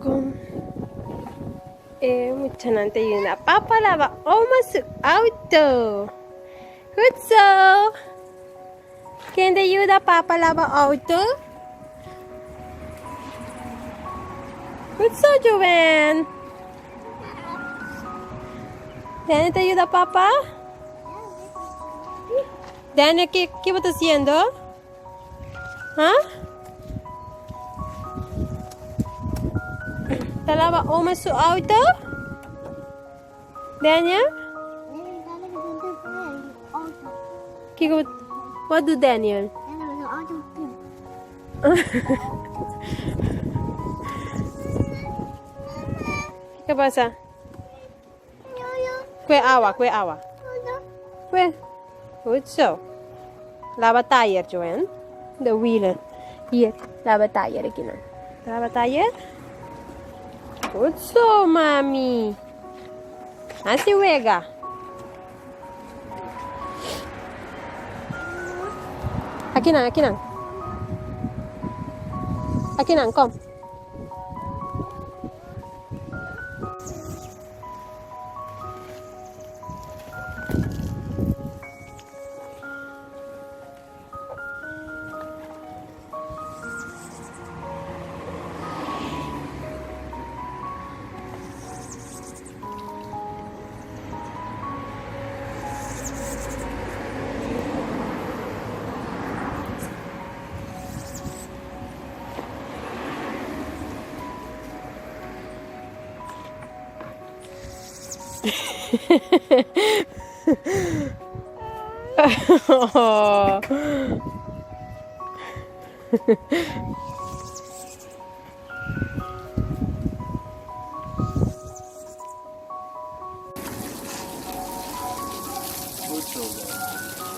Kon e muchanan ta yuda papa laba oma su auto. Goed zo! Ken ta yuda papa laba auto? Goed zo, Joanne! Daniel ta yuda papa? Daniel, ki, ki bo ta haciendo? Ha? Ta laba oma su auto? Daniel? Kiko, what do Daniel? Kiko pasa? Kue awa, kue awa. Kue. Goed zo. Laba tayer, Joanne. De wielen. Hier, laba tayer aquí no. Laba tayer. Goed zo, mami. Así wega. Aquí nan, aquí nan. Aquí nan, kom. Goed zo, Daniel.